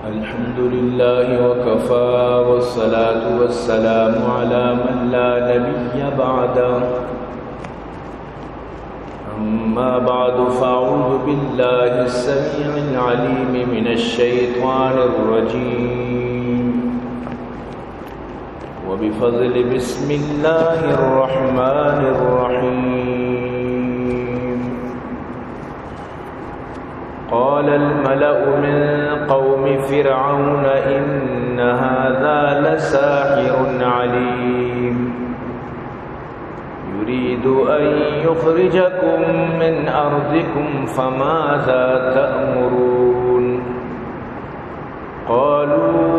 الحمد لله وكفى، والصلاة والسلام على من لا نبي بعده. أما بعد، فأعوذ بالله السميع العليم من الشيطان الرجيم. وبفضل بسم الله الرحمن الرحيم. قال الملأ من قوم فرعون إن هذا لساحر عليم. يريد أن يخرجكم من أرضكم فماذا تأمرون؟ قالوا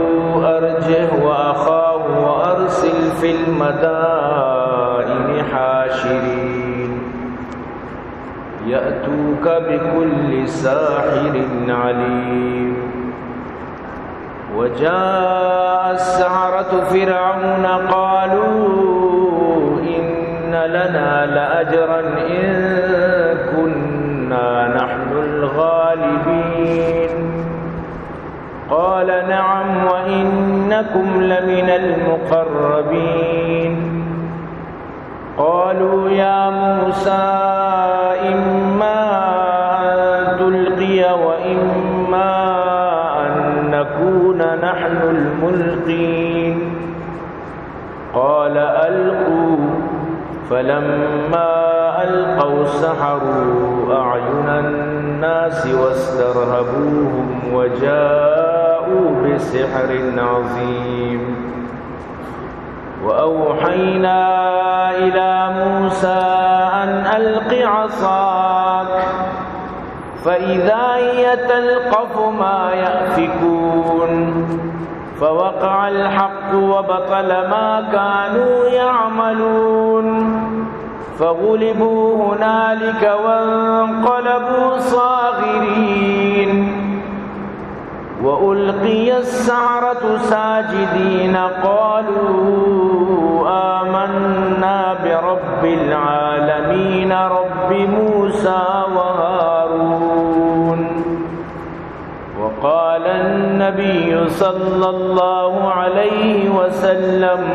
أرجه وأخاه وأرسل في المدائن حاشرين يأتوك بكل ساحر عليم. وجاء السحرة فرعون قالوا إن لنا لأجرا إن كنا نحن الغالبين. قال نعم وإنكم لمن المقربين. قالوا يا موسى إما أن تلقي وإما أن نكون نحن الملقين. قال ألقوا. فلما ألقوا سحروا أعين الناس واسترهبوهم وجاءوا بسحر عظيم. وأوحينا إلى موسى أن ألق عصاك فإذا هي تلقف ما يأفكون. فوقع الحق وبطل ما كانوا يعملون. فغلبوا هنالك وانقلبوا صاغرين. وألقي السحرة ساجدين قالوا آمنا برب العالمين رب موسى وهارون. وقال النبي صلى الله عليه وسلم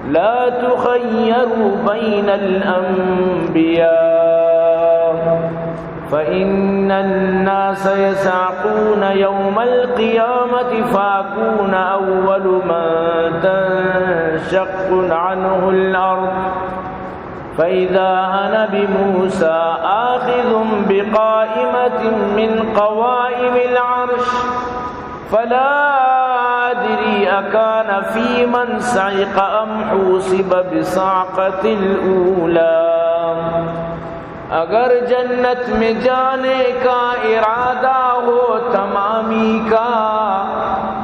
لا تخيروا بين الأنبياء فإن الناس يصعقون يوم القيامة فأكون أول من تنشق عنه الأرض فإذا أنا بموسى آخذ بقائمة من قوائم العرش فلا أدري أكان في من صعق أم حوسب بصعقة الأولى. اگر جنت میں جانے کا ارادہ ہو تمامی کا،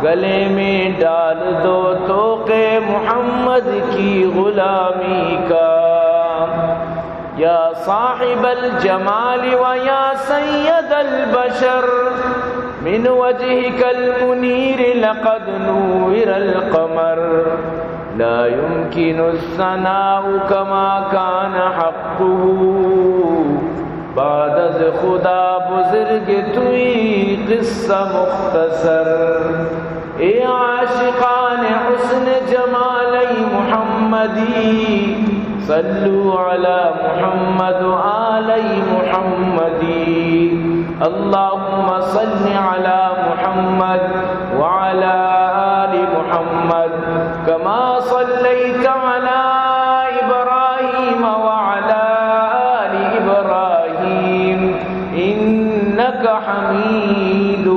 گلے میں ڈال دو طوق محمد کی غلامی کا۔ يا صاحب الجمال ويا سيد البشر، من وجهك المنير لقد نور القمر، لا يمكن الثناء كما كان حقه، بعد از خدا بزرگ توئی قصہ مختصر۔ اے عاشقان حسن جمال محمدی، صلوا على محمد وآل محمد۔ اللهم صل على محمد وعلى آل محمد كما صليت على إبراهيم وعلى آل إبراهيم إنك حميد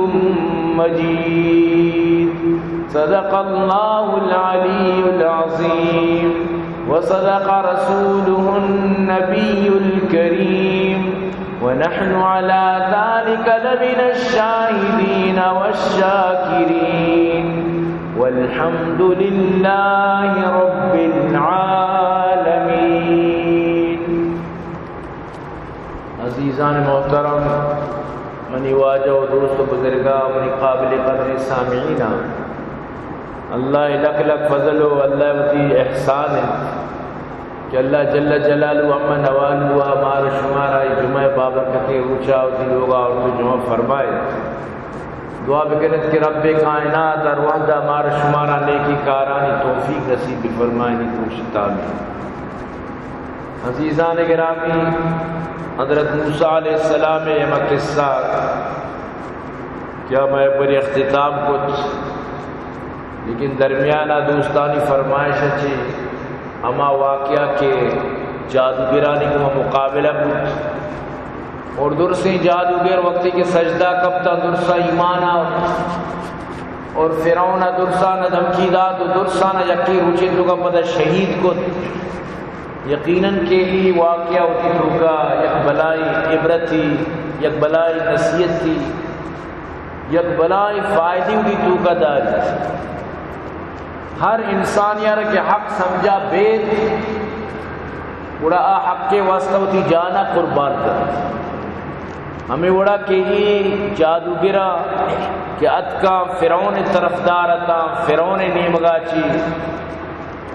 مجيد۔ صدق الله العلي العظيم وصدق رسوله النبي الكريم ونحن على ذلك لمن الشاهدين والشاكرين والحمد لله رب العالمين۔ عزیزان محترم، منی واجہ و دوست و بزرگاں، منی قابل قدریں سامعیناں، اللہ لک لک فضل و اللہ وتی احسان انت کہ اللہ جل جلالہ عم نوالہ مارا شمارا اے جمعہ بابرکتیں روچا وتی لوگا آورت و جمعہ فرمائے۔ دعا بکنت کہ رب کائنات ہر وہدا مارا شمارا نیکی کارانی توفیق نصیب بفرمائنی۔ دوشتا میں عزیزان گرامی، حضرت موسیٰ علیہ السلام ءِ ہما قصہ کہ ما بری اختتام کت، لیکن درمیان ءَ دوستانی فرمائش ءَ چہ ہما واقعہ کہ جادوگرانی گوما مقابلہ بوت، اور درسیں جادوگر وقتی کہ سجدہ کپتا، درسا ایمان آورت، اور فرعون ءَ درسان ءَ دھمکی دات و درسان ءَ یکے روچے توکا پدا شہید کت۔ یقیناً کہ ای واقعہ وتی توکا یک بلائی عبرتی، یک بلائی نصیحتی، یک بلائی فائدی وتی توکا داری۔ ہر انسان یار کہ حق سمجھا بیت، گڑا آ حق کے واسطہ وتی جانا قربان کرت۔ ہمیں وڑا کہ ای جادوگرا کہ اتکا فرعون طرفدار اتاں، فرعون نیمگا چی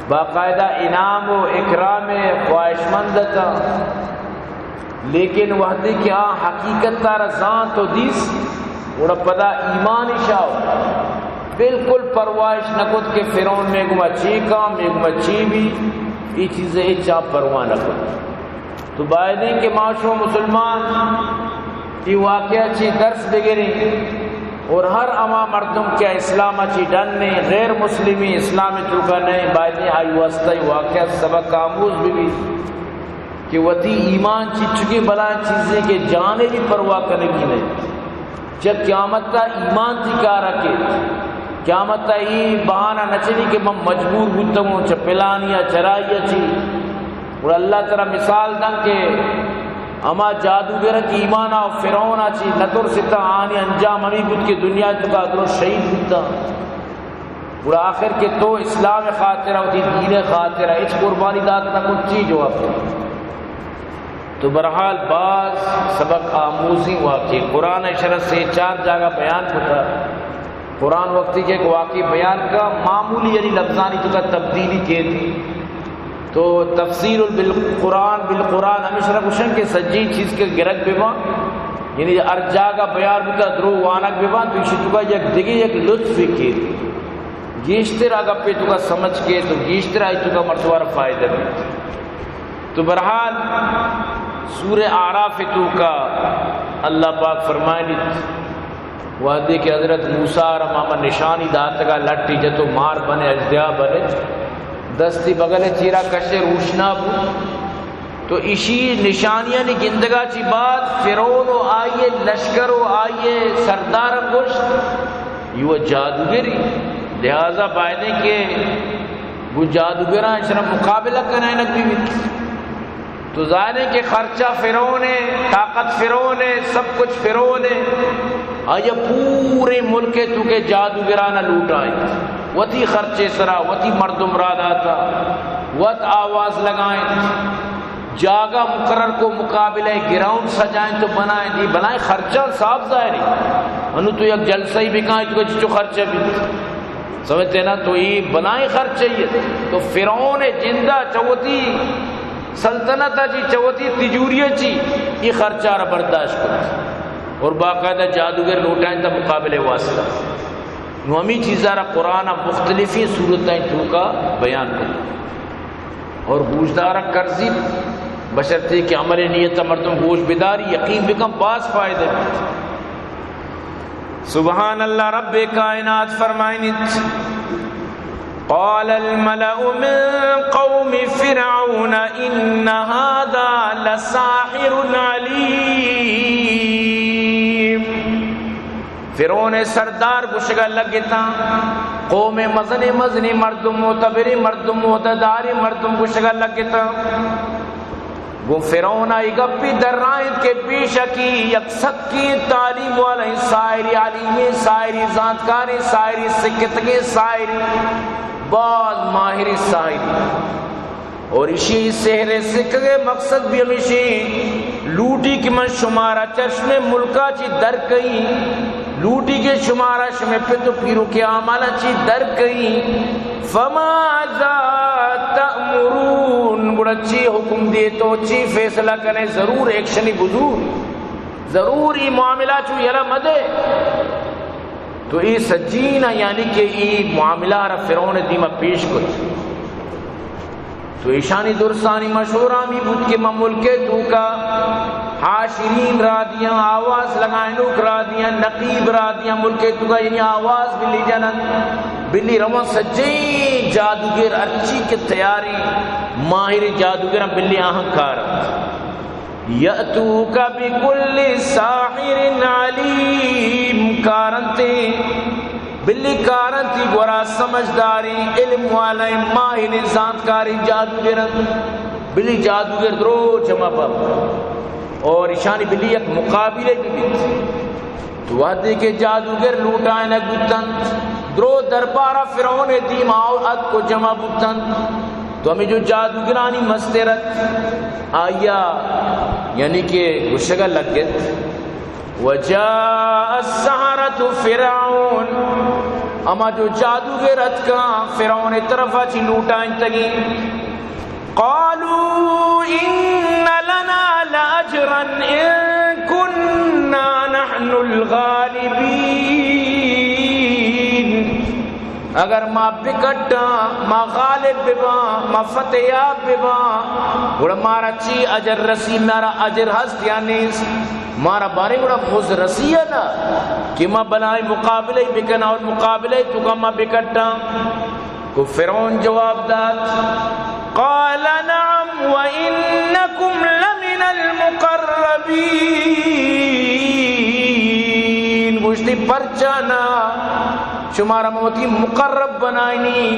باقاعدہ انعام و اکرام خواہشمند اتاں، لیکن وہدے کہ آ حقیقت تارا زانت و دیست، گڑا پدا ایمان شاو بالکل پرواہش نکت کہ فرعون میں گما چی کام، میں گما چی بھی، ای چیزیں ہچ آ پرواہ نکت۔ تو بایدیں کہ ما شما مسلمان ای واقعہ چی درس بگریں اور ہر ہما مردم کہ اسلام چی ڈن نے، غیر مسلمی اسلام توکا نہیں، بایدیں آئی واسطہ ای واقعہ سبق آموز بھی، بھی کہ وتی ایمان چی چکی بلائیں چیزیں کہ جانے بھی پرواہ کنگی نہیں۔ چہ قیامت تا ایمان تی کارا کیت۔ قیامت تا ای بہانہ نہ چلی کہ من مجبور بوتم ہوں چہ پلانی یا چرائی چی۔ گڑا اللہ ترا مثال دن کہ ہما جادوگر کہ ایمان آ فرعون آ چی نہ ترستا، آنی انجام ہمی بود کہ دنیا توکا درو شہید بوتا۔ گڑا آخر کہ تو اسلام خاطر، وتی دین خاطر ہچ قربانی دات نہ کت، چی جواب دے؟ تو بہرحال باز سبق آموزیں واقعے۔ قرآن اشرا سے چار جاگہ بیان کتا۔ قرآن وقتی کہ ایک واقعی بیان کا، معمولی یعنی لفظانی توکا تبدیلی کیت۔ تو تفسیر بالقرآن، بالقرآن ہمیشہ گوشن کہ سجی چیز کے گرگ ببا، یعنی ہر جاگہ بیان بکا درو وانگ ببا، تو اسی توکا یک دگے یک لطف کیت۔ گیشتر آ گپے توکا سمجھ کے تو گیشتر آئی توکا مردوار فائدہ بیت۔ تو بہرحال سورہ اعراف توکا اللہ پاک فرمائنیت، وہدے کہ حضرت موسیٰ را ہما نشانی داتگا، لٹی جتو مار بنے، اژدہا بنے، دستی بغل چیرا کشے روشنا بو۔ تو اشی نشانیانی گندگا چی بعد فرعون و آئیے لشکر و آئیے سردار گوشت، یہ وہ جادوگری، لہذا بایدیں کہ گوں جادوگراں اشرا مقابلہ کنائینگ بہ بیت۔ تو ظاہر ہے کہ خرچہ فرعون ہے، طاقت فرعون ہے، سب کچھ فرعون ہے۔ آیا پورے ملک ء توکا جادوگراں لوٹائینت، وتی خرچے سرا وتی مردم را داتا، وت آواز لگائینت، جاگہ مقرر کو، مقابلہ گراؤنڈ سجائینت و بنائینت، یہ بلائیں خرچہ صاف ظاہر ہے۔ انو تو یک جلسہ ہی بکائیں تو چچو خرچہ بیت۔ سمجھتے نا؟ تو یہ بلائیں خرچہ ہی ہے۔ تو فرعون جندا چوتی سلطنت چی، چوتی تجوری چی، یہ خرچہ را برداشت کرت اور باقاعدہ جادوگر لوٹائیں تا مقابلے واسطہ۔ نو ہمی چیزا را قرآن مختلفیں صورتیں توکا بیان کرت اور گوشدارا کرزیت، بشرطے کہ عمل نیت مردم گوش بداری، یقین بکن باز فائدہ بیت۔ سبحان اللہ، رب کائنات فرمائنیت، قال الملأ من قوم فرعون إن هذا لساحر عليم۔ فرعون سردار گوشگا لگتاں، قوم مزنیں مزنیں مردم، معتبریں مردم، عہدہ داریں مردم گوشگا لگتاں۔ گوں فرعون ء اے گپی درائینت کہ بے شکی یک سکیں تعلیم والیں ساحرے، علیمیں ساحرے، زانتکاریں ساحرے، سکتگیں ساحرے، باز ماہریں ساحرے۔ اور اشی سحر سکگے مقصد بھی ہمیشی لوٹی کہ من شمارا چشم ملکا چی در کئی، لوٹی کہ شمارا شمے پت و پیرو کے اعمالا چی در کئی۔ فماذا تأمرون، گڑا چی حکم دے تو، چی فیصلہ کنے؟ ضرور ایکشنی بزور، ضرور ای معاملہ چو یلا مدے۔ تو اے سجین، یعنی کہ اے معاملہ را فرعون دیما پیش کت۔ تو ایشانی درسانی مشورہ ہمی بوت کہ ما ملک توکا حاشرین را دیاں، آواز لگائنوک را دیاں، نقیب را دیاں، ملک توکا یعنی آواز بلی جنن، بلی روان سجین جادوگر ہرچی کہ تیاریں ماہر جادوگراں بلی آہاں کارت۔ یأتوک بکل ساحر علیم، کارنتے، بلی کارنتی گورا سمجھداریں، علم والیں، ماہریں، زانتکاریں جادوگرن، بلی جادوگر درو جمع بب اور ایشانی بلی یک مقابلے ببیت۔ تو وہدے کہ جادوگر لوٹائینگ بوتنت، درو دربارا فرعون دیما اتک و جمع بوتنت، تو ہمیں جو جادوگرانی مستر ات، آیا یعنی کہ گشگا لگت، وجاء السحرة فرعون، اما جو جادوگر اتکاں فرعون طرفا چی لوٹائینتگیں، قالوا إن لنا لأجرا إن كنا نحن الغالبين۔ اگر ما بکٹاں، ما غالب بباں، ما فتح یاب بباں، گڑا مارا چی اجر رسی؟ مارا اجر ہست یا نیست؟ مارا بارے گڑا مز رسی یا نا کہ ما بلائیں مقابلہ بکناں اور مقابلہ توکا ما بکٹاں؟ گو فرعون جواب دات، قال نعم وإنكم لمن المقربين۔ گوشتی، پرچا نا، شمارا من وتی مقرب بنائینی،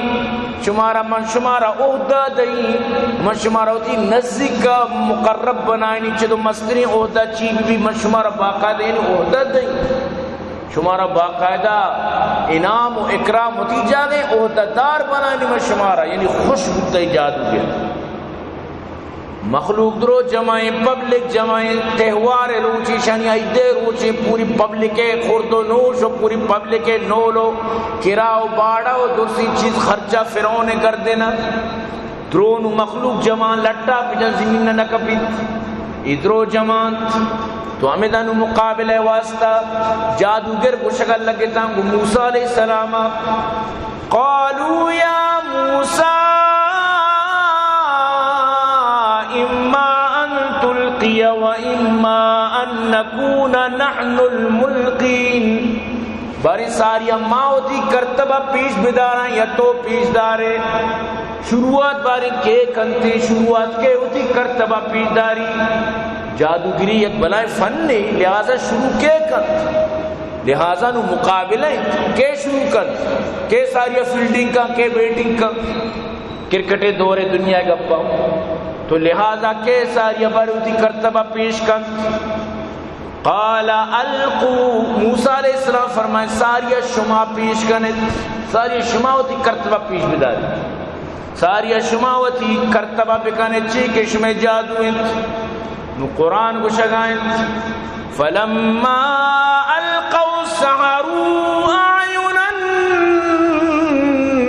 شمارا من شمارا عہدہ دئی، من شمارا وتی نزیکا مقرب بنائینی، چدو مستریں عہدہ چی بی بی، من شمارا باقاعدہ یعنی عہدہ دئی۔ شمارا باقاعدہ انعام و اکرام وتی جاگہ، عہدہ دار بنائینی من شمارا، یعنی خوش بوتئی جادوگر۔ مخلوق درو جمعیں، پبلک جمعیں، تہوار روچی شانی عیدے روچی پوری پبلک خورد و نوش و پوری پبلک نول و کرا و باڑا و درسی چیز خرچہ فرعون گردن۔ درو نو مخلوق جمع، لٹا پجن زمین نہ کپیت۔ اے درو جمع انت۔ تو ہمدا نو مقابلہ واسطہ جادوگر گوشگا لگتاں گو موسی علیہ السلام، قالوا يا موسى إما أن تلقي وإما أن نكون نحن الملقين۔ باریں ساری ما وتی کرتبہ پیش بداراں یا تو پیش دارے؟ شروعات باریں کے کنتے؟ شروعات کے وتی کرتبہ پیش داری؟ جادوگری یک بلائیں فنے، لہذا شروع کے کنت؟ لہذا نو مقابلہ انت، کے شروع کنت؟ کے ساری فیلڈنگ کنت، کے بیٹنگ کنت؟ کرکٹے دورے دنیا گپا، تو لہذا کے ساری بارے وتی کرتبہ پیش کنت؟ قال القوا، موسی علیہ السلام فرمائے، ساری شما پیش کنت، ساری شما وتی کرتبہ پیش بدارت، ساری شما وتی کرتبہ بکنت، چی کہ شمے جادو انت۔ نو قرآن گوشگا انت، فلما القوا سحروا اعین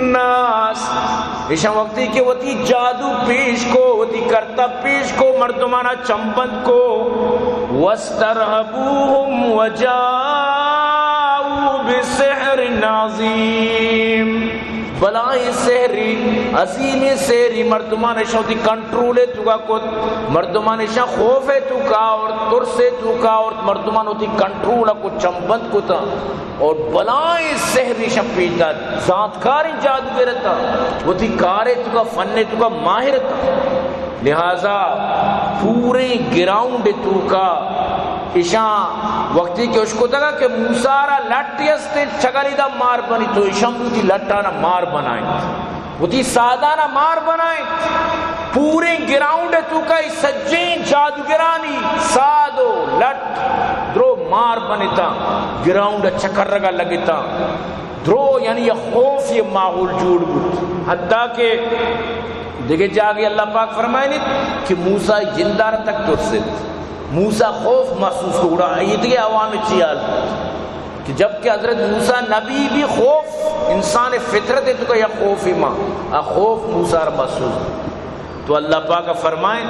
الناس، ایشاں وقتی کہ وتی جادو پیش کو، وتی کرتب پیش کو، مردمانا چمبند کو، واسترهبوهم وجاءوا بسحر عظیم، بلائیں سحری، عظیمیں سحری، مردمان ایشاں وتی کنٹرول توکا کت، مردمان ایشاں خوف توکا اور ترس توکا اور مردمان وتی کنٹرول کو چمبند کتا۔ اور بلائیں سحر ایشاں پیش دات، زانتکاریں جادوگر اتاں، وتی کارے توکا، فنے توکا ماہر اتاں۔ لہذا پوریں گراؤنڈ توکا ایشاں وقتی کہ اشکتگا کہ موسی را لٹ استیں چگلی دا مار بنی، تو ایشاں وتی لٹانا مار بنائیں۔ وتی سادانا مار بنائینت۔ پوریں گراؤنڈ توکا اے سجیں جادوگرانی ساد و لٹ درو مار بنتاں، گراؤنڈ چکرگا لگتاں۔ درو یعنی یک خوفی ماحول جوڑ بوت، حتیٰ کہ دگہ جاگے اللہ پاک فرمائنیت کہ موسی جندار تک ترست۔ موسی خوف محسوس کو، گڑا ایدگہ عوام چی حال بوت؟ کہ جبکہ حضرت موسی نبی بی، خوف انسان فطرت توکا یک خوفی ما، آ خوف موسی را محسوس۔ تو اللہ پاک فرمائیں،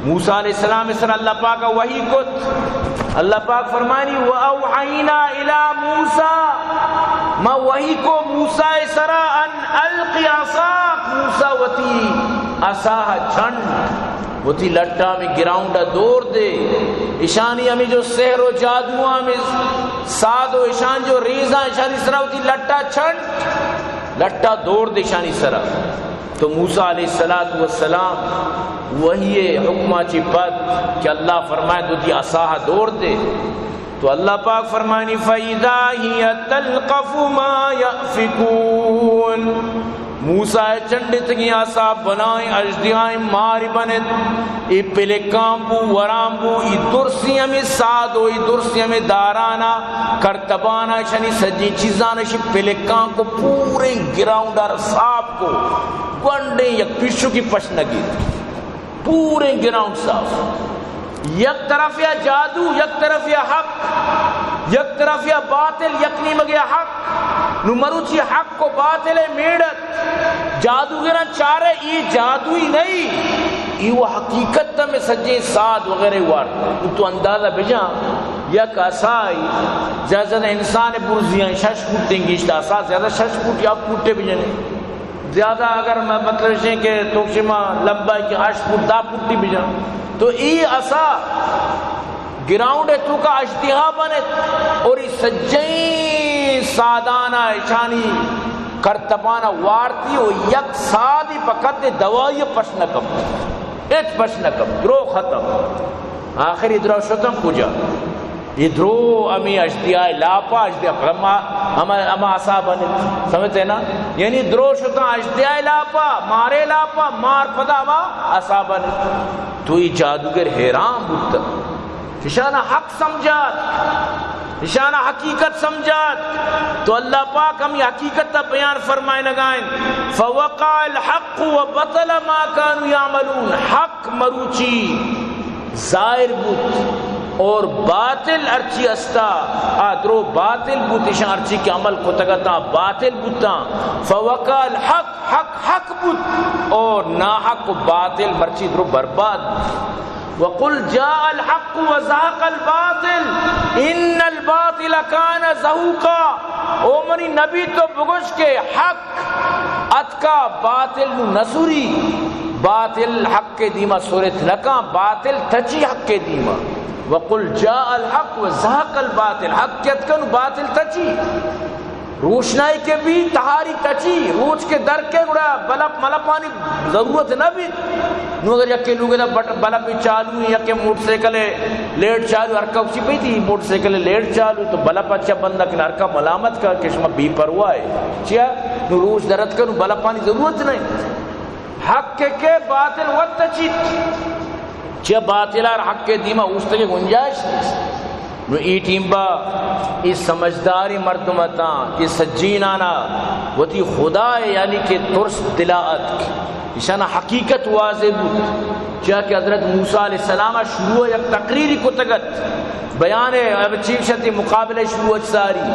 موسی علیہ السلام سر اللہ پاک وحی کت۔ اللہ پاک فرمانی، وأوحينا إلى موسى ما وحی کو موسیٰ سرا ان الق عصاک، موسیٰ وتی عصا چنڈ، وتی لٹا میں گراؤنڈ دور دے۔ اشانی ہمیں جو سحر و جادو ہمیں ساد و اشان جو ریزاں، اشانی سرا وتی لٹا چنڈ، لٹا دور دے اشانی سرا۔ تو موسیٰ علیہ الصلوۃ والسلام وحی حکمہ چی پد کہ اللہ فرمائے تو دی عصا دور دے، تو اللہ پاک فرمانی، فَإِذَا هِيَ تَلْقَفُ مَا يَأْفِكُونَ۔ موسیٰ چنڈتگیں عصا بنائیں، اژدہائیں ماری بنت، اے پلکاں بو، وراں بو، اے درسی ہمیں ساد و اے درسی ہمیں دارانا، کرتبانا، اشانی سجی چیزاں اشی پلکاں کو پوریں گراؤنڈ ار صاف کو، گونڈیں یک پیشو کی پش نگیت۔ پوریں گراؤنڈ صاف۔ یک طرف یا جادو، یک طرف یا حق، یک طرف یا باطل، یک نیمگ یا حق۔ نو مروچی حق و باطل میڑت۔ جادوگراں چارے، ای جادوئی نہیں، ای وہ حقیقت میں سجیں ساد وغیرہ وارت۔ تو اندازہ بجان، یک عصائی زیادہ زیادہ انسان برزیاں شش فٹ گیشت، عصا زیادہ شش فٹ یا فٹ بجنے۔ زیادہ اگر م-، مطلب ہے کہ تو شما لمبا کہ ہشت فٹ، دہ فٹی بجن، تو ای عصا گراؤنڈ ہے تو کا اژدہا بنت اور ای سجیں سادانا اشانی کرتبانا وارتی و یک سادی فقط دوائی پش نہ کپ، ہچ پش نہ کپ، درو ختم۔ آخری درو شتن کجا؟ یہ درو ہمیں اژدہا لاپا، اژدہا ہما، ہما، ہما عصا بنت۔ سمجھتے نا؟ یعنی درو شتاں اژدہا لاپا، مارے لاپا، مار پدا ہما عصا بنت۔ تو یہ جادوگر حیران بوتا۔ اشانا حق سمجھات، اشانا حقیقت سمجھات۔ تو اللہ پاک ہم یہ حقیقت تا بیان فرمائے نگائیں، فوقع الحق وبطل ما كانوا يعملون۔ حق مروچی ظاہر بوت اور باطل ہرچی استا، آ درو باطل بوت، اشاں ہرچی کہ عمل کتگتاں باطل بوتاں۔ فوقع الحق، حق حق بوت اور ناحق و باطل مرچی درو برباد بوت۔ وقل جاء الحق وزهق الباطل ان الباطل كان زهوقا۔ او منی نبی تو بگوش کہ حق اتکا، باطل نو نسوری، باطل حق کے دیما سورت نکاں، باطل تچی حق کے دیما۔ وقل جاء الحق وزهق الباطل، حق کے اتکا نو باطل تچی۔ روشنائی کے بھی تہاری تچی، روچ کے در کے گڑا بلپ ملپانی ضرورت نہ بھی۔ نو اگر یکے لوگے دا بٹ-، بلپ چالو، یکے موٹر سائیکل لیٹ چالو، ہر کسی پہ تھی موٹر سائیکل لیٹ چالو، تو بلپ اچھا بند کن، ہر کا ملامت کا کہ شما بے پرواہ ہے۔ چیا؟ نو روچ درت کن، بلپانی ضرورت نہیں۔ حق کے، کے باطل وت چیت۔ چیا باطل اور حق کے دیما اوشتگے گنجائش نہیں۔ نو ای ٹیم با ای سمجھداری مردم اتاں کہ سجینانا وتی خدا ہے، یعنی کہ ترس دلا اتک۔ اشانا حقیقت واضح بود، چیا کہ حضرت موسیٰ علیہ السلام شروع یک تقریری کتگت، بیان اب چیف شتی مقابلہ شروع ساری،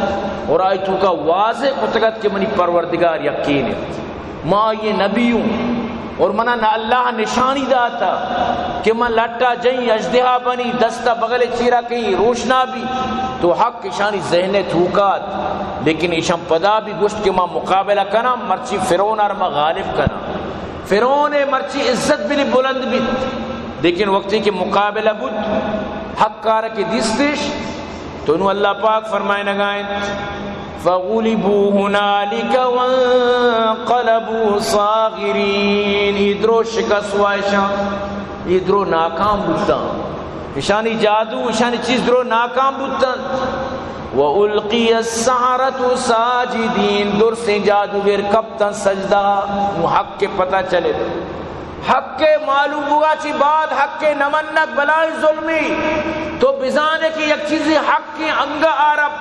اور آئی تو کا واضح کتگت کہ منی پروردگار یقین ہے، ما یہ نبی ہوں، اور منا نہ اللہ نشانی داتا کہ من لٹا جئیں اژدہا بنی، دستا بغل چیرا کہیں روشنا بھی، تو حق اشانی ذہن توکات، لیکن اشان پدا بھی گوشت کہ ما مقابلہ کناں، مرچی فرعون ار ما غالب کناں۔ فرعون مرچی عزت بلی بلند بیت، لیکن وقتی کہ مقابلہ بود، حق کار کہ دیستش، تو نو اللہ پاک فرمائنگائیں، فغلبوا هنالك وانقلبوا صاغرين۔ ای درو شکست وائشاں، ای درو ناکام بوتاں۔ اشانی جادو، اشانی چیز درو ناکام بوتاں۔ وألقي السحرة ساجدين۔ درسیں جادوگر کپتاں سجدہ، نو حق کے پتہ چلے۔ حق کے معلوم بوگا چی بعد حق کے نمنت بلائیں ظلمی۔ تو بزانے کہ یک چیزی حق کے انگا آرب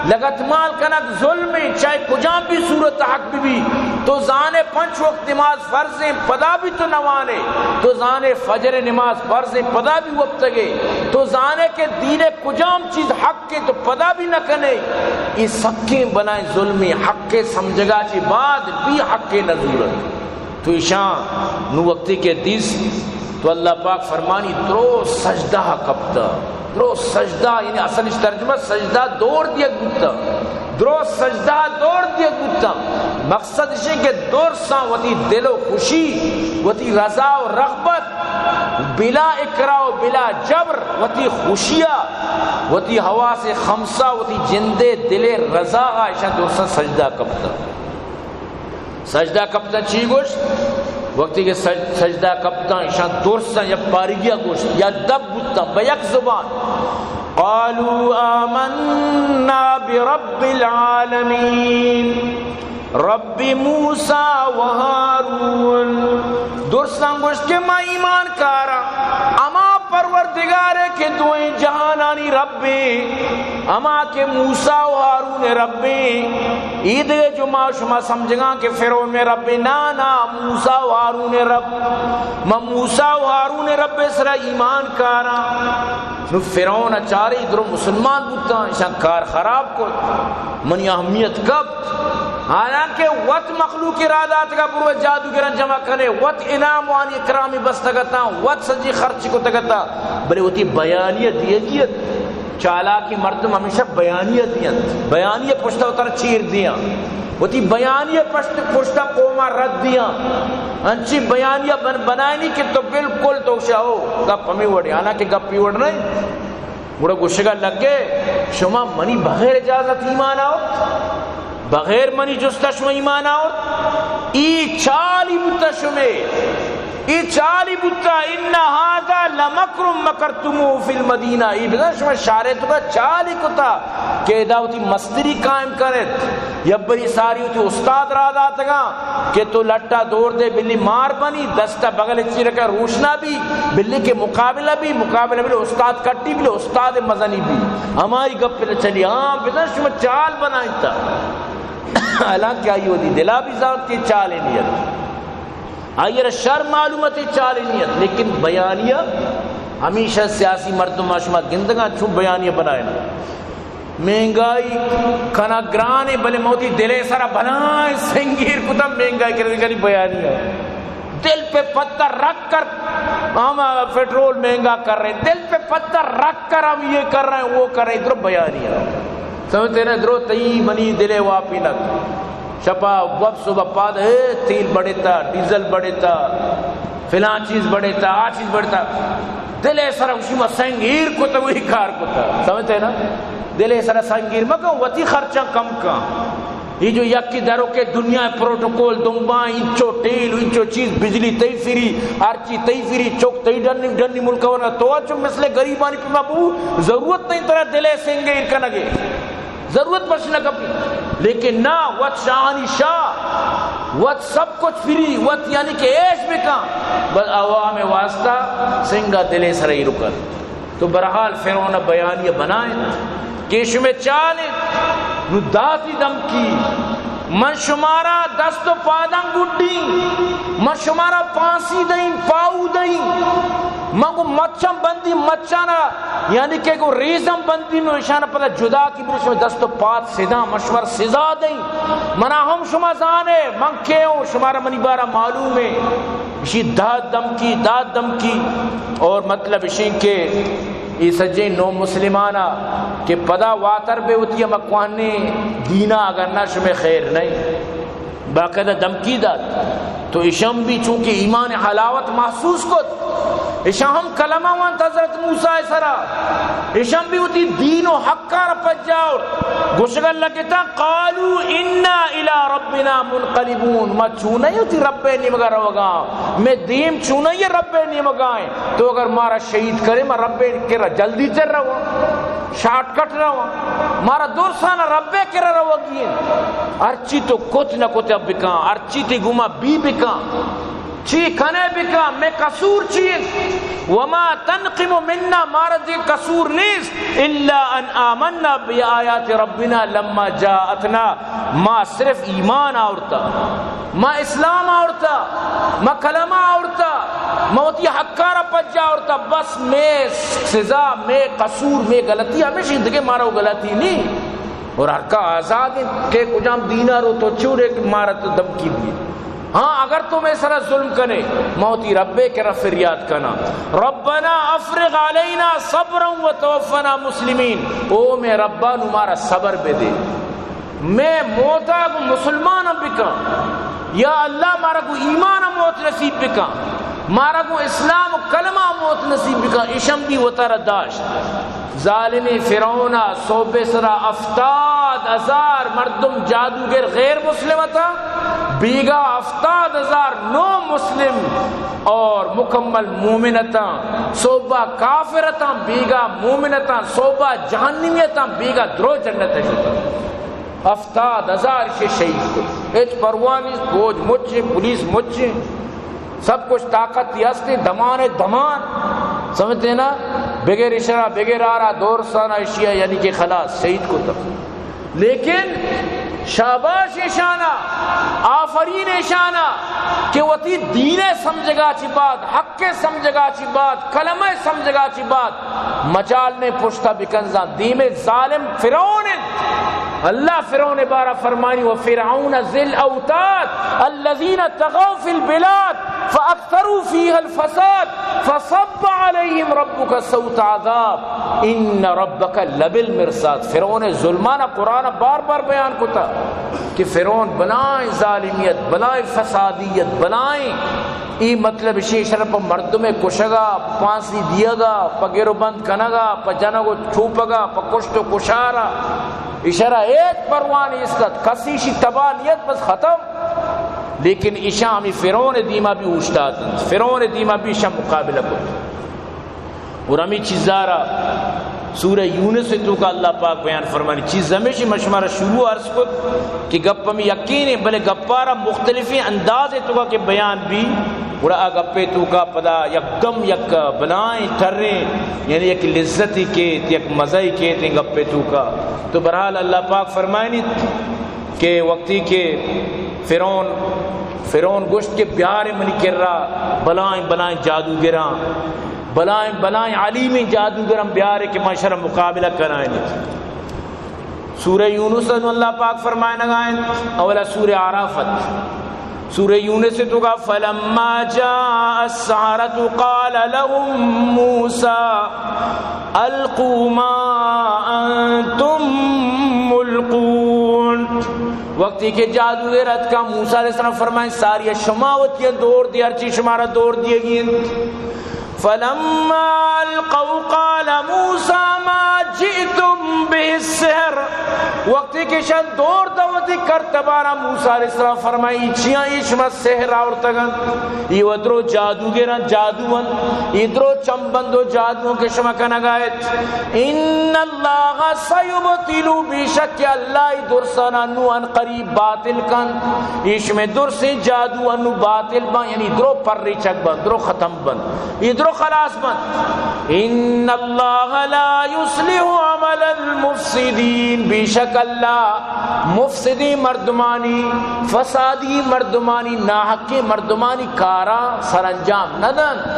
لگت مال کنگ ظلمی، چاہے کجام بھی صورت حق بھی بھی۔ تو زانے پنچ وقت نماز فرضیں پدا بھی تو نوانے، تو زانے فجر نماز فرضیں پدا بھی وپتگے، تو زانے کہ دین کجام چیز حق کے تو پدا بھی نہ کنے۔ یہ سکیں بلائیں ظلمی حق کے سمجھگا چی بعد بھی حق کے نزورت۔ تو ایشاں نو وقتی کہ دیس تو اللہ پاک فرمانی، درو سجدہ کپتا۔ درو سجدہ، یعنی اصل اش ترجمہ سجدہ دور دیگ بوتا۔ درست سجدہ دور دیگ بوتاں۔ مقصد اش کہ درساں وتی دل و خوشی، وتی رضا و رغبت، بلا اکراہ و بلا جبر، وتی خوشیا، وتی حواس خمسہ، وتی جندے دلے رضا اشاں درساں سجدہ کپتاں۔ سجدہ کپتاں چی گوشت؟ وقتی کہ سج-، سجدہ کپتاں، ایشاں درساں یا پارگیا گوشت، یا دپ بوتاں، بہ یک زبان، قالوا آمنا برب العالمین، رب موسی و ہارون۔ درساں گوشت کہ ما ایمان کاراں ہما پروردگارے کہ دوئیں جہانانی ربے، ہما کہ موسی و ہارون ربے۔ اے دگہ جو ما شما سمجھگاں کہ فرعون میں ربے، نا، نا، موسی و ہارون رب۔ ما موسی و ہارون رب سرا ایمان کاراں۔ نو فرعون چارے درو مسلمان بوتاں، ایشاں کار خراب کت، منی اہمیت کپت۔ حالانکہ وت مخلوق را داتگا برو جادوگراں جمع کنے، وت انعام وانی اکرامی بستگتاں، وت سجی خرچ کتگتاں، بلے وتی بیانیہ دیگی ات۔ چالاکی مردم ہمیشہ بیانیہ دینت، بیانیہ پشتا وترا چیر دیاں، وتی بیانیہ پشت، پشتا قوما رد دیاں۔ انچی بیانیہ بن-، بنائنی کہ تو بالکل تو شاہو گپ ہمیں وڑے، حالانکہ گپ ہی وڑ نہیں۔ گڑا گوشگا لگے، شما منی بغیر اجازت ایمان آورت؟ بغیر منی جستا شما ایمان آورت؟ ای چالی بوتا شمے، ای چالی بوتا، ان هذا لمکر مکرتموه فی المدینہ۔ ای بزن شما شارے تو چالی کتا کہ ادا وتی مستری قائم کنت۔ یبری ساری وتی استاد را داتگاں کہ تو لٹا دور دے، بلی مار بنی، دستا بغل چیرکا روشنا بی، بلی کے مقابلہ بی، مقابلہ بلی استاد کٹی، بلی استاد مزنی بی۔ ہمائی گپ پہ چلی، ہاں، بزن شما چال بنائیتا۔ حالانکہ آئی وتی دلا بھی زانت کہ چال نیت۔ آئی را شر معلومت چال نیت، لیکن بیانیہ ہمیشہ سیاسی مردم ما شما گندگاں چون بیانیہ بنائینا۔ مہنگائی کنا گرانے، بلے موتی دلے سرا بلائیں سنگیر کتا مہنگائی کرنے کلی بیانی ہے۔ دل پہ پتھر رکھ کر ہم پٹرول مہنگا کر رہے ہیں، دل پہ پتھر رکھ کر ہم یہ کر رہے ہیں، وہ کر رہے ہیں، ادھر بیانی ہے۔ سمجھتے نا، درو تئی منی دلے واپی نک۔ شپا وب صبح پاد، اے، تیل بڑھتا، ڈیزل بڑھتا، فلاں چیز بڑھتا، آ چیز بڑھتا۔ دل ءِ سر گوشی ما سنگ ایر کتا، وہی کار کتا۔ سمجھتے نا؟ دل ءِ سر سنگ ایر مکن، وتی خرچاں کم کن۔ یہ جو یکی درو کے دنیا پروٹوکول دنبا، انچو ٹیل، انچو چیز، بجلی تئی فری، ہر چی تئی فری، چوک تئی ڈنی، ڈنی ملک ورنا۔ تو اچو مثل غریبانی پہ ما بو، ضرورت نہیں ترا دل ءِ سنگ ایر کنگے۔ ضرورت پش نہ کپی۔ لیکن نہ، وت شاہانی شاہ، وت سب کچھ فری، وت یعنی کہ عیش بکن، بس عوام واسطہ سنگا دلے سر ایر کن۔ تو بہرحال فرعون بیانیہ بنائیں کہ شمے چالیں، نو داتی دمکی، من شمارا دست و پاداں گڈی، من شمارا پانسی دئیں، پاؤ دئیں، من گو مچاں بندی، مچانا یعنی کہ گو ریزم بندی، نو اشانا پدا جدا کی بلے شمے دست و پاد سداں، من شمارا سزا دئیں۔ منا ہم شما زانے، من کے ہوں، شمارا منی بارا معلوم ہے۔ اشی داد دمکی، داد دمکی۔ اور مطلب اشی کہ یہ سجے نو مسلمانا کہ پدا واتر بے وتی ہم کوہنیں دینا، اگر نہ شمے خیر نہیں۔ باقاعدہ دمکی دات۔ تو اشم بھی چونکہ ایمان حلاوت محسوس کت، اشاں ہم کلمہ وانت حضرت موسیٰ ءِ سرا۔ اشم بھی وتی دین و حقا را پجا آورت۔ گوشگا لگتا، قالوا انا الی ربنا منقلبون۔ ما چونئی وتی رب ءِ نیمگا روگا، مے دیم چونئی رب ءِ نیمگا ہیں۔ تو اگر مارا شہید کرے، ما رب ءِ کرا جلدی تر رواں، شارٹ کٹ رواں۔ مارا درسانا رب ءِ کرا روگی ہیں۔ ہرچی تو کت نہ کت بکاں، ہرچی تی گما بی بکاں۔ چی کنے بکاں، مے قصور چی انت؟ وما تنقم منا، مارا دی قصور نیست، الا ان آمنا بآیات ربنا لما جاءتنا، ما صرف ایمان آورتا، ما اسلام آورتا، ما کلمہ آورتا، ما وتی حقا را پجا آورتا، بس مے سزا، مے قصور، مے غلطی ہمیشی، دگہ مارا وہ غلطی نہیں۔ اور ہر کا آزاد انت کہ کجام دینا رو تو چورے کہ مارا تو دمکی دی۔ ہاں، اگر تو مے سرا ظلم کنے، ما وتی رب ءِ کرا فریاد کناں، ربنا افرغ علینا صبرا وتوفنا مسلمین، او مے ربا نو مارا صبر بدے، مئے موتا گوں مسلماناں بکن، یا اللہ مارا گوں ایمانا موت نصیب بکن، مارا گوں اسلام و کلمہ موت نصیب بکن، اشان بھی وتارا داشت۔ ظالمیں فرعونا صوبے سرا ہفتاد ہزار مردم جادوگر غیر مسلم اتاں، بیگا ہفتاد ہزار نو مسلم اور مکمل مومن اتاں، صوبہ کافر اتاں، بیگا مومن اتاں، صوبہ جہنمی اتاں، بیگا درو جنت ء شتاں۔ ہفتاد ہزار شے شہید کت۔ ہچ پرواہ نیست، فوج مچ، پولیس مچ، سب کچھ طاقت ہستی، دمان دمان، سمجھتے نا؟ بغیر اشرا، بغیر آرا، دور سانا اشیا، یعنی کہ خلاص، شہید کت۔ لیکن شاباش ایشانا، آفرین ایشانا کہ وتی دین ء سمجھگا چی بعد، حق ء سمجھگا چی بعد، کلمہ ء سمجھگا چی بعد مجال نے پشتا بکنزاں۔ دیمے ظالم فرعون انت۔ اللہ فرعون بارا فرمانی، و فرعون ذی الاوتاد الذین طغوا فی البلاد فاکثروا فیها الفساد فصب علیہم ربک سوط عذاب ان ربک لبالمرصاد۔ فرعون ظلمانا قرآن بار بار بیان کتا کہ فرعون بلائیں ظالمیت، بلائیں فسادیت، بلائیں، ای مطلب شی شر پہ مردم کشگا، پانسی دیگا، پہ گر و بند کنگا، پہ جنگ و چوپگا، پہ کشت و کشارا، اشرا ہیچ پرواہ نیست ات، کسی شی تباہ نیت، بس ختم۔ لیکن اشاں ہمی فرعون دیما بھی اوشتات انت، فرعون دیما بھی اشاں مقابلہ کت۔ اور ہمی چیزارا سورہ یونس توکا اللہ پاک بیان فرمانی۔ چیز ہمیشی من شمارا شروع عرض کت کہ گپ ہمی یقین ہے، بلے گپارا مختلفیں انداز توکا کہ بیان بھی، گڑا آ گپے توکا پدا یک دم یک بلائیں ٹریں، یعنی یک لذتی کیت، یک مزہ کیت ان گپے توکا۔ تو بہرحال اللہ پاک فرمائنیت کہ وقتی کہ فرعون، فرعون گوشت کہ بیار منی کرا بلائیں بلائیں جادوگراں، بلائیں بلائیں علیمیں جادوگراں بیار کہ من شر مقابلہ کنائیں۔ سورہ یونس انو اللہ پاک فرمائنگا انت، اولا سورہ اعراف ات۔ سورہ یونس توکا، فلما جاء السحرة قال لهم موسى القوا ما انتم ملقون۔ وقتی کہ جادوگر اتکا، موسی علیہ السلام فرمائیں، ساری شما وتی دور دی، ہرچی شمارا دور دیگی انت۔ فلما القوا قال موسى ما جئتم به السحر۔ وقتی کہ شان دور دا وتی کرتبارا، موسی علیہ السلام فرمائی، چیاں ای شما سحر آورتگ انت؟ ای و درو جادوگر انت، جادو انت، ای درو چمبند و جادو کہ شما کنگا ات۔ ان اللہ سیبطل، بے شک اللہ ای درسانا نو ان قریب باطل کنت۔ ای شمے درسیں جادو انو باطل بن، یعنی درو پریچگ بن، درو ختم بن، ای درو خلاص بن۔ ان اللہ لا یصلح عمل المفسدین، بے شک اللہ مفسدیں مردمانی، فسادی مردمانی، ناحقیں مردمانی کارا سرانجام نہ دنت۔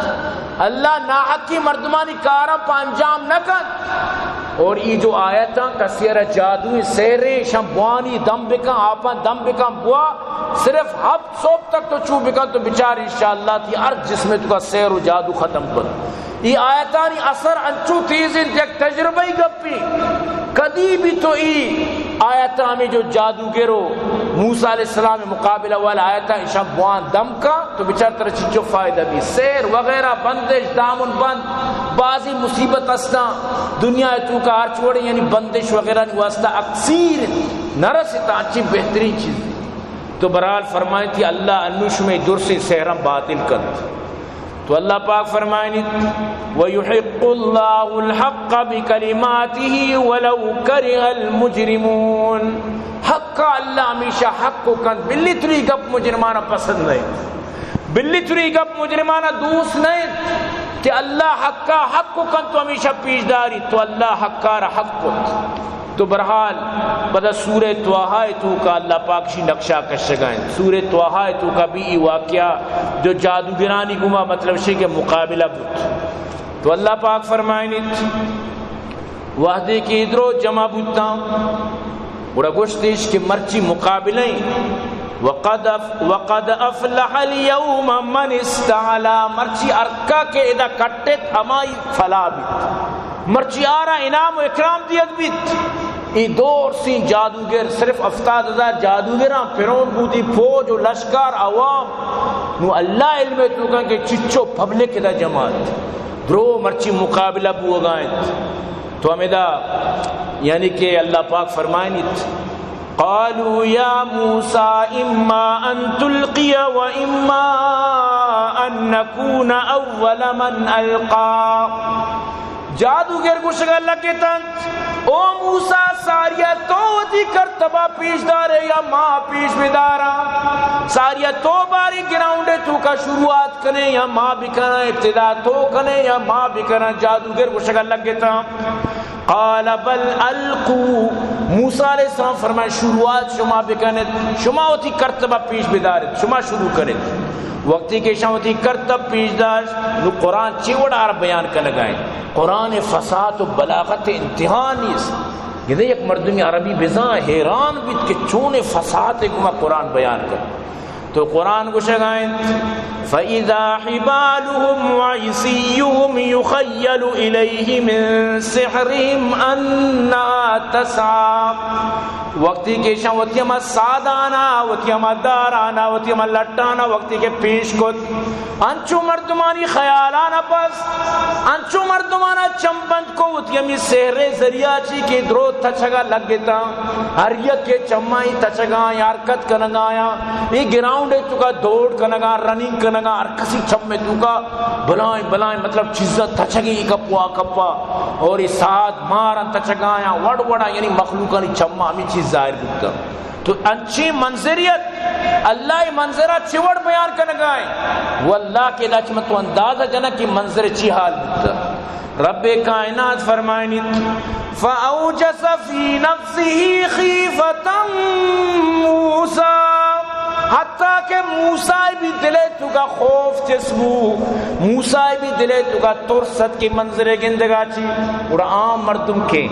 اللہ ناحقیں مردمانی کارا پہ انجام نہ کنت۔ اور ای جو آیتاں کسی را جادو سحر شان بوانی دم بکن، آپاں دم بکن بوا، صرف ہفت صبح تک تو چو بکن تو بچار انشاءاللہ تی ہر جسم توکا سحر و جادو ختم کن۔ ای آیتانی اثر انچو تیز انت، یک تجربہ ای گپی۔ کدی بھی تو ای آیتاں ہمیں جو جادوگر و موسی علیہ السلام مقابلہ والا آیتاں اشان بوان دم کا تو بچار ترا چچو فائدہ بھی۔ سحر وغیرہ، بندش، دامن بند، بعضی مصیبت استاں دنیا توکا ہر چوڑے، یعنی بندش وغیرہ نی واسطہ اکثیر نہ رستا، اچھی بہترین چیز۔ تو بہرحال فرمائیتی، اللہ انو شمے درسیں سحراں باطل کنت۔ تو اللہ پاک فرمائنیت، ویحق اللہ الحق بکلماته ولو کرہ المجرمون۔ حق اللہ ہمیشہ حق و کنت، بلی تری گپ مجرمانا پسند نہیں، بلی تری گپ مجرمانا دوست نہیں کہ اللہ حقا حق و کنت تو ہمیشہ پیش داری، تو اللہ حقا را حق کت۔ تو بہرحال پدا سورہ طٰہٰ توکا اللہ پاک شی نقشہ کشگا انت۔ سورہ طٰہٰ توکا بھی ای واقعہ جو جادوگرانی گما مطلب شے کہ مقابلہ بوت۔ تو اللہ پاک فرمائنیت، وہدے کہ ادرو جمع بوتاں، گڑا گوشتش کہ مرچی مقابلہ ایں۔ وقد اف-، وقد افلح الیوم من استعلی، مرچی ہرکا کہ ادا کٹت ہمائی فلاح بیت، مرچی آرا انعام و اکرام دیگ بیت۔ اے دور سیں جادوگر، صرف ہفتاد ہزار جادوگراں، فرعون بوتی، فوج و لشکر، عوام۔ نو اللہ علم توکا کہ چچو پبلک ادا جمع انت۔ درو مرچی مقابلہ بوگا انت۔ تو ہمیدا، یعنی کہ اللہ پاک فرمائنیت، قالوا يا موسى إما أن تلقي وإما أن نكون أول من ألقى۔ جادوگر گوشگا لگتنت، او موسیٰ، ساریا تو وتی کرتبا پیش دارے یا ما پیش بداراں؟ ساریا تو باریں گراؤنڈ توکا شروعات کنے یا ما بکناں؟ ابتدا تو کنے یا ما بکناں؟ جادوگر گوشگا لگتاں۔ قال بل القوا۔ موسیٰ علیہ السلام فرمائے، شروعات شما بکنت، شما وتی کرتبا پیش بدارت، شما شروع کنت۔ وقتی کہ ایشاں وتی کرتب پیش داشت، نو قرآن چی وڑا بیان کنگا انت؟ قرآن فصاحت و بلاغت انتہا نیست۔ گندے یک مردمی عربی بزاں حیران بیت کہ چون فصاحت گما قرآن بیان کن۔ تو قرآن گوشگا انت، فإذا حبالهم وعصيهم يخيل إليه من سحرهم أنها تسعى۔ وقتی کہ ایشاں وتی ہما سادانا، وتی ہما دارانا، وتی ہما لٹانا وقتی کہ پیش کت، انچو مردمانی خیالانا بست، انچو مردمانا چمبند کو، وتی ہمی سحر ذریعہ چی کہ درو تچگا لگتا، ہر یک کے چمائی تچگا یا حرکت کنگا یا اے گراؤنڈ توکا دوڑ کنگا، رننگ کنگا، ہر کسی چم توکا بلائیں بلائیں، مطلب، چیزاں تچگی کپوا کپا، اور اے ساد ماراں تچگایاں، وڑ وڑا، یعنی مخلوقانی چما ہمیں چیز ظاہر بوتا۔ تو انچیں منظریت، اللہ اے منظرہ چی وڑ بیان کنگائیں؟ واللہ کہ ادا چی من تو اندازہ جنگ کہ منظر چی حال بوتا۔ رب کائنات فرمائنیت، فأوجس في نفسه خيفة موسى، حتیٰ کہ موسیٰ بی دلے توکا خوف چست بو، موسیٰ بی دلے توکا ترس ات کہ منظر گندگا چی، گڑا عام مردم کے،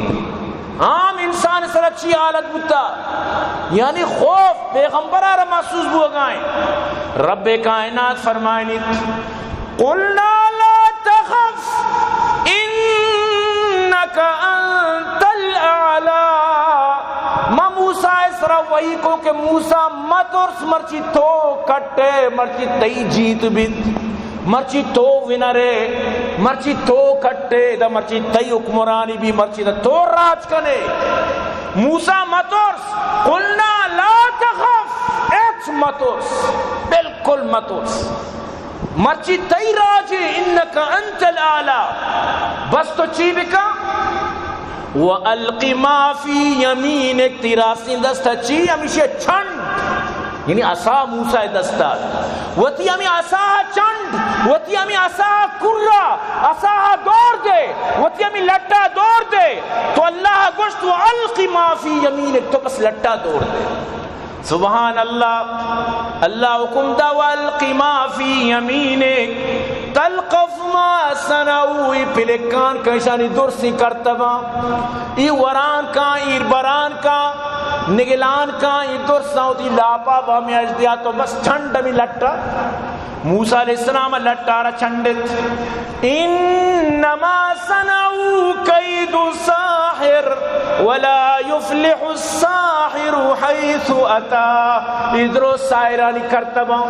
عام انسان سرا چی حالت بوتا، یعنی خوف پیغمبرا را محسوس بوگائیں۔ رب کائنات فرمائنیت، قلنا لا تخف إنك أنت الأعلى۔ ما موسیٰ سرا وحی کو کہ موسیٰ مترس، مرچی تو کٹے، مرچی تئی جیت بیت، مرچی تو ونرے، مرچی تو کٹے، دا مرچی تئی حکمرانی بی، مرچی دا تو راج کنے۔ موسیٰ مترس، قلنا لا تخف، اچ مترس، بالکل مترس۔ مرچی تئی راج ایں، انک انت الاعلی۔ بس تو چی بکن؟ والق ما فی یمینک، تئی راستیں دست چی؟ ہمیشی چنڈ، یعنی عصا موسیٰ دستا۔ وتی ہمیں عصا چنڈ، وتی ہمیں عصا کرا، عصا دور دے، وتی ہمیں لٹا دور دے۔ تو اللہ گوشت، والق ما فی یمینک، تو بس لٹا دور دے۔ سبحان اللہ، اللہ حکم دا، والق ما فی یمینک تلقف ما صنعوا، ای پلکان کن، اشانی درسیں کرتباں، ای وران کن، ایر بران کن، نگلان کن، ای درساں وتی لاپا با ہمیں اجدیا تو بس چنڈ ہمیں لٹا۔ موسیٰ علیہ السلام لٹارا چنڈت۔ انما صنعوا کید ساحر ولا یفلح الساحر حیث اتی۔ ای درو ساحرانی کرتباں،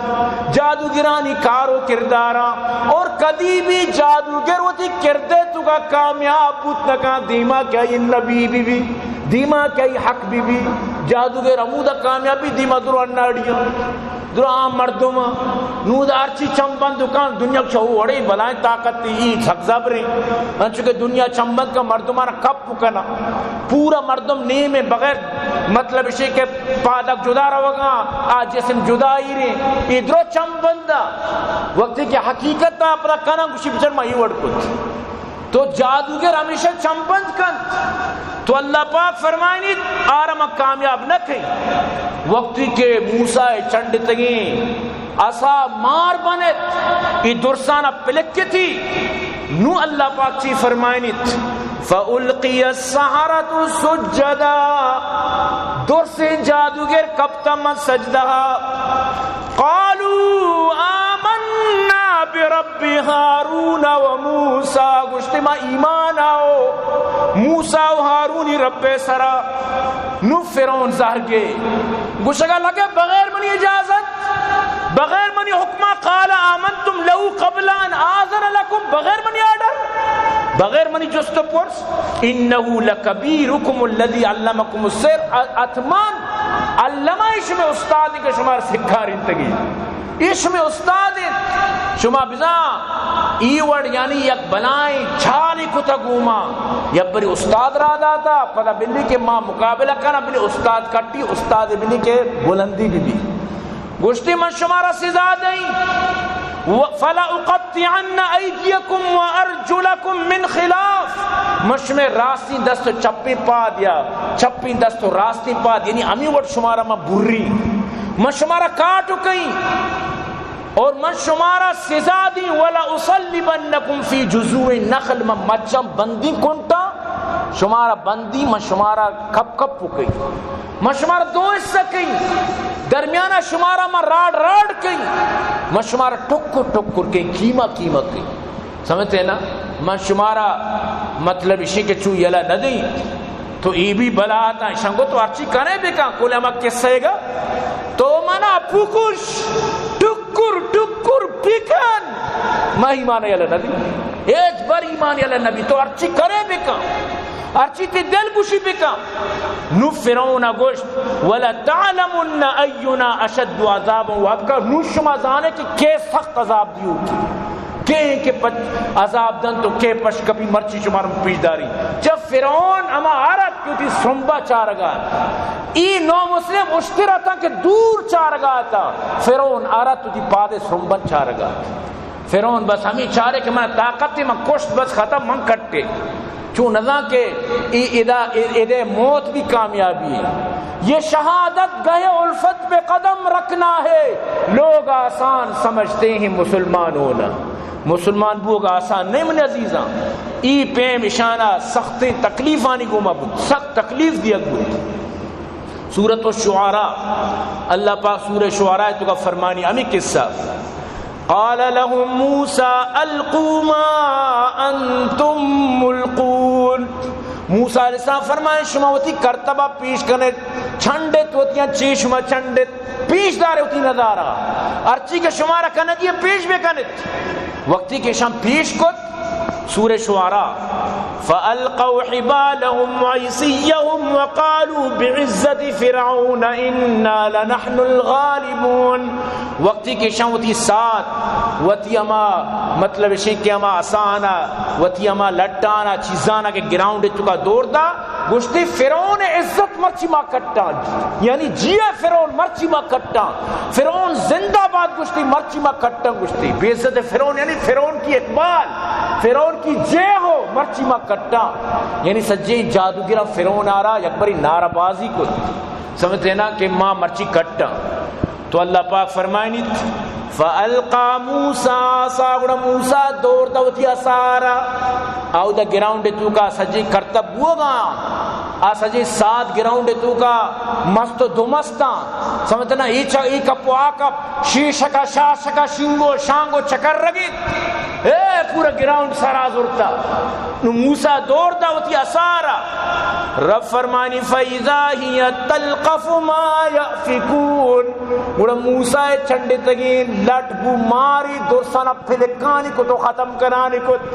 جادوگرانی کار و کرداراں، اور کدی بھی جادوگر وتی کردے توکا کامیاب بوت نکاں، دیما کہ آئی نبی بی بی، دیما کہ آئی حق بی بی، جادوگر ہمودا کامیاب بی، دیما درو اناڑیاں۔ درو عام مردم، نود ہرچی چم بند کن، دنیا چو وڑے بلائیں طاقت ای سک زبریں۔ انچو کہ دنیا چم بند کن، مردمان کپ کنا۔ پورا مردم نیم بغیر مطلب اشی کہ پادک جدا روگا، آ جسم جدا ایرے۔ ای درو چم بندا۔ وقتی کہ حقیقت اپنا کنا، گوشی بچار ما ای وڑ کت۔ تو جادوگر ہمیشہ چمبند کنت۔ تو اللہ پاک فرمائنیت، آرا ما کامیاب نہ کئیں۔ وقتی کہ موسیٰ چنڈتگیں عصا مار بنت، ای درسانا پلکتی، نو اللہ پاک چی فرمائنیت؟ فألقي السحرة سجدا۔ درسیں جادوگر کپتن من سجدہ۔ قالوا آمنا برب هارون وموسى۔ گوشتے ما ایمان آؤ موسیٰ و ہارونی رب سرا۔ نو فرعون زہر گے، گوشگا لگے بغیر منی اجازت، بغیر منی حکمہ۔ قال آمنتم له قبل ان آذن لکم، بغیر منی آرڈر، بغیر منی جست و پرس۔ انه لکبیرکم الذی علمکم السحر، اتمان علمہ، شمے استاد کہ شمار سکھارینتگی۔ اے شمے استاد انت۔ شما بزاں ای وڑ یعنی یک بلائیں چالی کتگ گوما۔ یک بری استاد را داتا، پدا بلی کہ ما مقابلہ کناں، بلی استاد کٹی، استاد بلی کہ بلندی بی بی۔ گوشتی من شمارا سزا دئیں۔ و-، فلأقطعن ایدیکم و ارجلکم من خلاف۔ من شمے راستیں دست و چپیں پاد یا چپیں دست و راستیں پاد، یعنی ہمیں وڑ شمارا من بری۔ من شمارا کاٹو کئیں اور من شمارا سزا دیں، ولأصلبنکم فی جذوع النخل، من مچاں بندیں کنٹاں، شمارا بندیں، من شمارا کپ کپ کئیں، من شمارا دو حصہ کئیں، درمیانا شمارا من راڈ راڈ کئیں، من شمارا ٹکر ٹکر کئیں، قیمہ قیمہ کئیں۔ سمجھتے ہیں نا؟ من شمارا مطلب اشی کہ چو یلہ نہ دیں۔ تو ای بی بلا اتاں، اشاں گو تو ہرچی کنے بکن، کل ہما قصہ گا۔ تو منا بکش، ٹکر ٹکر بکن، ما ایمان یلہ نہ دیں۔ ہیچ بر ایمان یلہ نہ بی، تو ہرچی کنے بکن، ہرچی تی دل گوشی بکن۔ نو فرعون گوشت، ولتعلمن اینا اشد عذابا و ابقی۔ نو شما زانے کہ کے سخت عذاب دیوکی۔ کئے کہ پچ عذاب دنت و کئے پش کپی، مرچی شمارا پیش داری۔ چہ فرعون ہما آرت کہ وتی سرمبا چارگا ات۔ ای نو مسلم اشتر اتاں کہ دور چارگا اتاں۔ فرعون آرت وتی پادے سرمبن چارگا ات۔ فرعون بس ہمیں چارے کہ من طاقت، من کشت، بس ختم، من کٹے۔ چون نزاں کہ ای ادا، ای، ادے موت بھی کامیابی ہے۔ یہ شہادت گہ الفت پہ قدم رکھنا ہے، لوگ آسان سمجھتے ہیں مسلمان ہونا۔ مسلمان بوگ آسان نہیں من عزیزاں۔ ای پیم اشانا سختیں تکلیفانی گوما بود، سخت تکلیف دیگ بود۔ سورۃ الشعراء، اللہ پاک سورہ شعراء توکا فرمانی ہمیں قصہ۔ قال لهم موسى ألقوا ما أنتم ملقون۔ موسیٰ علیہ السلام فرمائے، شما وتی کرتبہ پیش کنت، چنڈت وتیاں چی شما چنڈت، پیش دار وتی نظارہ، ہرچی کہ شمارا کنگی پیش بکنت۔ وقتی کہ شان پیش کت، سورہ شعراء، فألقوا حبالهم وعصيهم وقالوا بعزة فرعون إنا لنحن الغالبون۔ وقتی کہ شان وتی سات، وتی ہما، مطلب اشیں کہ ہما اسانا، وتی ہما لٹانا، چیزانا کہ گراؤنڈ توکا دور دا، گوشتی، فرعون عزت مرچی ما کٹاں، یعنی جی اے فرعون مرچی ما کٹاں، فرعون زندہ باد گوشتی، مرچی ما کٹاں گوشتی، بے عزت فرعون، یعنی فرعون کی اقبال، فرعون کی جے ہو، مرچی ما کٹاں۔ یعنی سجیں جادوگراں فرعون آرا یک بری نعرہ بازی کت، سمجھتے نا کہ ما مرچی کٹاں۔ تو اللہ پاک فرمائنیت، فألقى موسى عصاه، گڑا موسیٰ دور دا وتی عصا را۔ آودا گراؤنڈ توکا سجیں کرتب بوگا، آ سجیں سات گراؤنڈ توکا مست و دو مستاں۔ سمجھتے نا، ای چا، ای کپ و آ کپ، شی شکا، شا شکا، شنگو، شانگو چکر رگیت۔ اے پورا گراؤنڈ سرا زرتا۔ نو موسیٰ دور دا وتی عصا را۔ رب فرمانی، فإذا هي تلقف ما يأفكون۔ گڑا موسیٰ چنڈتگیں لٹ بو ماری، درسانا پلکانی کت و ختم کنانی کت۔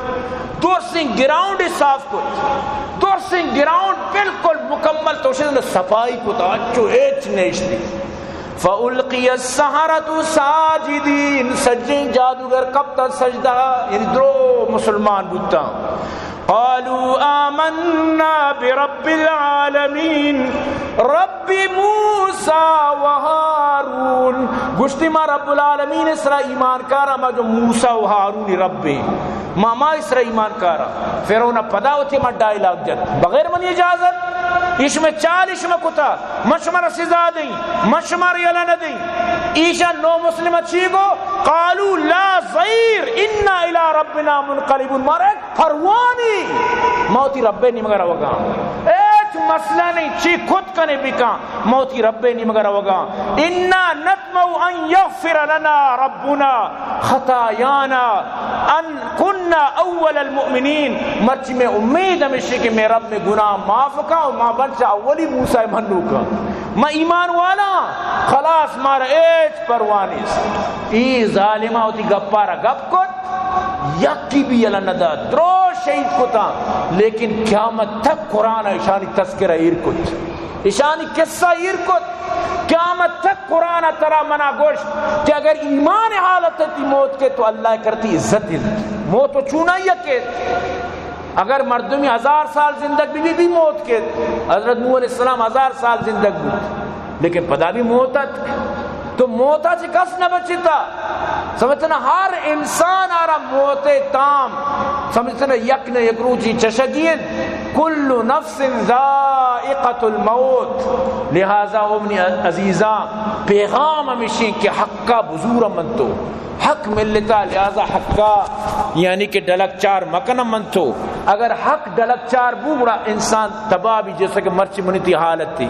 درسیں گراؤنڈ صاف کت۔ درسیں گراؤنڈ بالکل مکمل تو شد صفائی کت، اچو ہچ نیشتی۔ فألقي السحرة ساجدين، سجیں جادوگر کپتاں سجدہ، یعنی درو مسلمان بوتاں۔ قالوا آمنا برب العالمين، رب موسى وهارون۔ گوشتی، ما رب العالمین سرا ایمان کارا، ما جو موسیٰ و ہارونی رب ہیں۔ ما، ما اس را ایمان کارا۔ فرعون پدا وتی ما ڈائیلاگ جت، بغیر منی اجازت؟ ایش میں چال ایش میں کتا، من شمارا سزا دیں، من شمارا یلہ نہ دیں۔ ایشا نو مسلم چی گو؟ قالوا لا ضير إنا إلى ربنا منقلبون۔ مارا یک پروانی، ما وتی رب نیمگا روگا۔ ہچ مسئلہ نہیں، چی کت کنے بکا۔ ما وتی رب ءِ نیمگ ءَ روگاں۔ انا نطمع ان یغفر لنا ربنا خطایانا ان کن، اول المؤمنین، مرچی میں امید ہمیشی کہ میں رب میں گناہ معاف کا اور ما بنچ اولی موسیٰ منوکا، ما ایمان والا، خلاص مارا ایچ پرواہ نیست۔ ای ظالمہ وتی گپارا گپ کت، یکی بھی یلہ ندا، درو شہید کتا، لیکن قیامت تک قرآن اشانی تذکرہ ایر کت، اشانی قصہ ایر کت۔ قیامت تک قرآن ترا منا گوشت کہ اگر ایمان حالت تی موت کے تو اللہ کرتی عزت انت۔ موت و چونائی کے، اگر مردمی ہزار سال زندگ بھی، بھی، بھی موت کے، حضرت نوح علیہ السلام ہزار سال زندگ بود، لیکن پدا بھی موت ات۔ تو موتا چہ کس نہ بچتا۔ سمجھتنا، ہر انسان آرا موت تام، سمجھتنا، یک نہ یک روچی چشگی انت۔ کل نفس ذائقۃ الموت۔ لہذا او منی عزیزاں، پیغام ہمیشیں کہ حقا بزور من تو، حق ملتا، لہذا حقا یعنی کہ ڈلک چار مکن من تو۔ اگر حق ڈلک چار بو، گڑا انسان تباہ بھی، جیسا کہ مرچی منی تی حالت تھی۔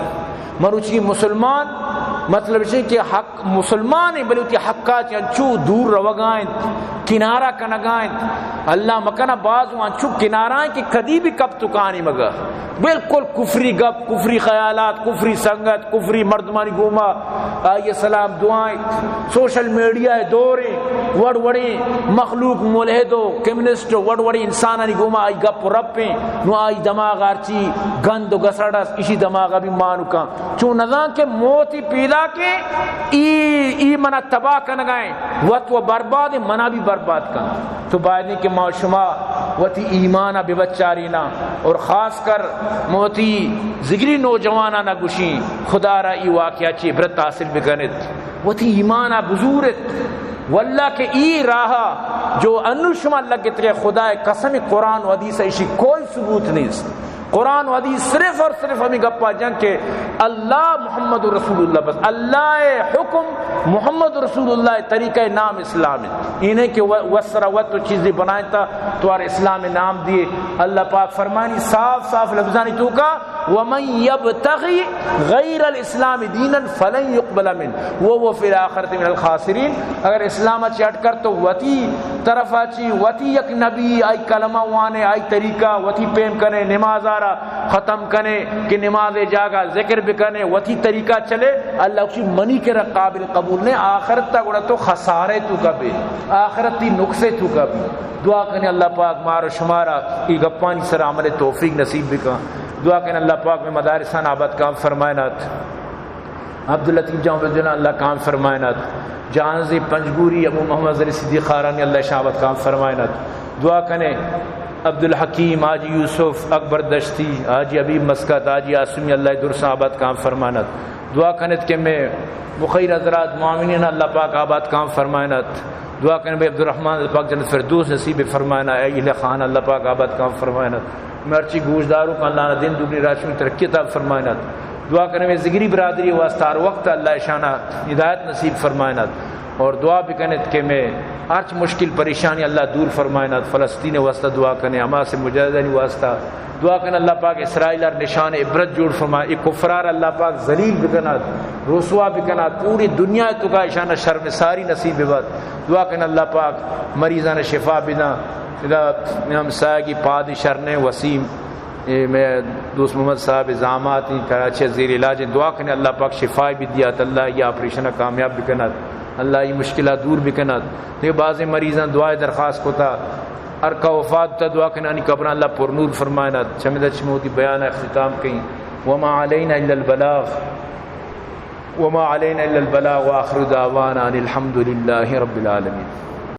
مروچی مسلمان، مطلب اسی کہ حق مسلمان ہیں، بلے وتی حقا چہ انچو دور روگا انت، کنارہ کنگا انت۔ اللہ مکنہ، باز انچو کنارہ ہیں کہ کدی بھی کپ تو کانی مگا۔ بالکل کفری گپ، کفری خیالات، کفری سنگت، کفری مردمانی گوما آئی سلام دعائیں۔ سوشل میڈیا دوریں، وڑ وڑیں مخلوق، ملحد و کمیونسٹ و وڑ وڑیں انسانانی گوما آئی گپ و رپیں۔ نو آئی دماغ ہرچی گند و گسڑ است، اشی دماغ بھی مانکاں۔ چون نزان کہ موتی پیدا کے، ای، ای منا تباہ کنگائیں، وت و برباد، منا بھی برباد کن۔ تو باید کہ ما شما وتی ایمان ببچارینا اور خاص کر موتی ذگری نوجوانانا گوشیں، خدا را ای واقعہ چی عبرت حاصل بکنت، وتی ایمان بزورت۔ واللہ کہ ای راہ جو انو شما لگت کہ خدا قسم، قرآن و حدیث اشی کوئی ثبوت نیست۔ قرآن و حدیث صرف اور صرف ہمیں گپا جن کہ اللہ محمد رسول اللہ، بس اللہ حکم، محمد رسول اللہ طریقہ نام اسلام ہے۔ انہیں کہ و-، وسرا وت و چیزیں بنائیں تا تو آر اسلام نام دیے۔ اللہ پاک فرمانی صاف صاف لفظانی تو کا، ومن یبتغی غیر الاسلام دینا فلن یقبل منہ وہو فی الآخرۃ من الخاسرین۔ اگر اسلام چی اٹ کر تو وتی طرف چی وتی یک نبی، آئی کلمہ وانے، آئی طریقہ وتی پیم کنے، نماز آرا ختم کنے کہ نماز جاگہ ذکر بکنے، وتی طریقہ چلے، اللہ اکشی منی کرا قابل قبول نے، آخرت تا گڑا تو خسارے تو کا بے، آخرت تی نقصے تو کا بے۔ دعا کنے اللہ پاک مار و شمارا ای گپانی سر عمل توفیق نصیب بکن۔ دعا کنے اللہ پاک میں مدارسان آباد کام فرمائنات۔ عبداللطیف جان عبدالجنان اللہ کام فرمائنات۔ جہانزی پنجگوری ابو محمد زری صدیق خارانی اللہ شان آباد کام فرمائنات۔ دعا کنے عبدالحکیم، حاجی یوسف، اکبر دشتی، حاجی حبیب مسکت، حاجی عاصمی اللہ درسان آباد کام فرمائنات۔ دعا کنت کہ میں بخیر حضرات معاونین اللہ پاک آباد کام فرمائنات۔ دعا کنت بھائی عبدالرحمن اللہ پاک جنت فردوس نصیب فرمائنا، اے الہ خان اللہ پاک آباد کام فرمائنات۔ مرچی گوشداروں کا اللہ دین دگنی راشن ترقی عطا فرمائنات۔ دعا کنت میں ذگری برادری واسطہ ہر وقت اللہ شانہ ہدایت نصیب فرمائنات۔ اور دعا بکنت کہ میں ہرچ مشکل پریشانی اللہ دور فرمائنات۔ فلسطین واسطہ دعا کنے، حماس مجاہدانی واسطہ دعا کنے، اللہ پاک اسرائیل ار نشان عبرت جوڑ فرمائے، اے کفرار اللہ پاک ذلیل بکنات، رسوا بکنات، پوری دنیا تو کا اشانہ شرمساری نصیب بات۔ دعا کنے اللہ پاک مریضان شفا بداں۔ ادا ہمسایگی پادی شرنے وسیم، اے میں دوست محمد صاحب زامات ہیں، کراچی زیر علاج ہیں۔ دعا کنے اللہ پاک شفا بدیات، اللہ یہ آپریشن کامیاب بکنات، اللہ یہ مشکلات دور بکنات۔ دیکھ بازیں مریضان دعائے درخواست کوتا، ہر کا وفات تا دعا کنے، آنی قبران اللہ پر نور فرمائنات۔ چمدہ چمودی بیان اختتام کہیں۔ وما علینا الا البلاغ، وما علینا الا البلاغ، وآخر دعوانا ان الحمد للہ رب العالمین۔